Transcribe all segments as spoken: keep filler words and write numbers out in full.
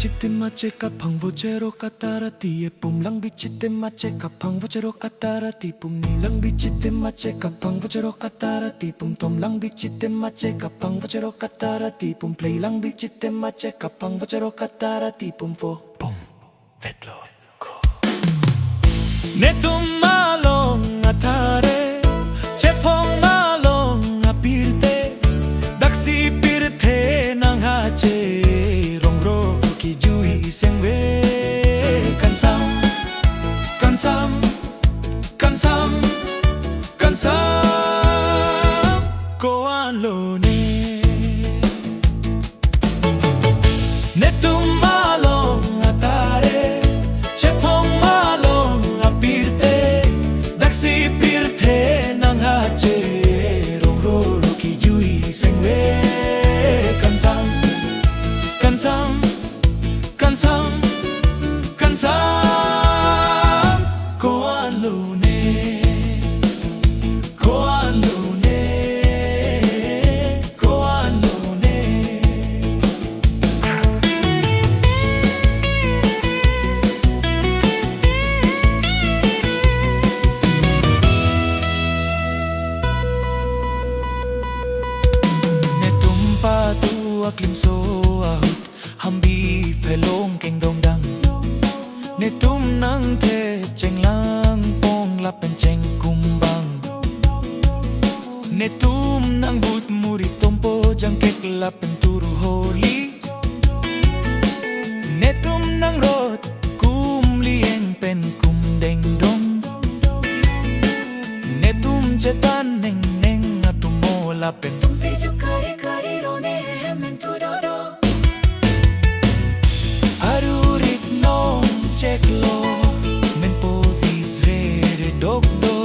Chitim achek aphang vo cherok atarati epum lang bichitim achek aphang vo cherok atarati pum ni lang bichitim achek aphang vo cherok atarati pum tom lang bichitim achek aphang vo cherok atarati pum plei lang bichitim achek aphang vo cherok atarati pum vo pum vetlo ko. Netum along athare, chephong along apirthe, daksi pirthe nang hache, rongro kijui sengve, kangsam, kangsam, kangsam, kangsam, ko-an lone. Netum along athare, chephong along apirthe, daksi pirthe nang hache, rongro kijui sengve, kangsam, kangsam, kangsam, kangsam, ko-an lone. Ko-an lone, ko-an lone. Netum patu aklimso ahut hambi phelong kengdongdang. Netum nangthep chenglangpong lapen chengkumbang. Netum nangvut muri tompo jangkek lapen turu holi. Netum nangrot kumlieng pen kumdengdong. Netum chetan nengneng atumo lapen tumpi juk kari kari rone hem men tu dodo. Arurit nong cheklo, menpo tisre re dokdo.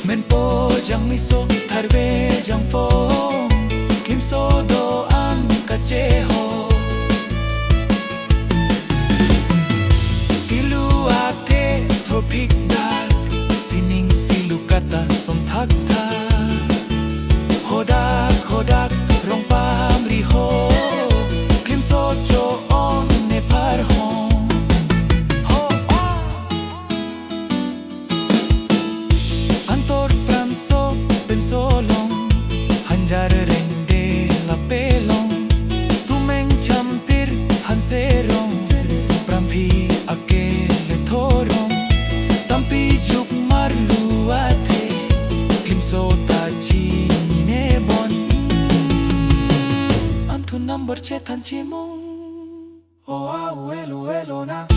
Menpo jangmiso tharve jangphong, klimso do-an kacheho. Tilu athe thopik dak, sining silu kata somthakthak. Hodak hodak rongpamri ho, klimso cho-on ne parhong. Antor pranso penso long, hanjar rengde lape long, tumeng chamtir hanserong, pramphi akele thorong, tampi juk marlu athe, klimso ta chinine bon. Antu number chethan chimung. O a u elo elo na.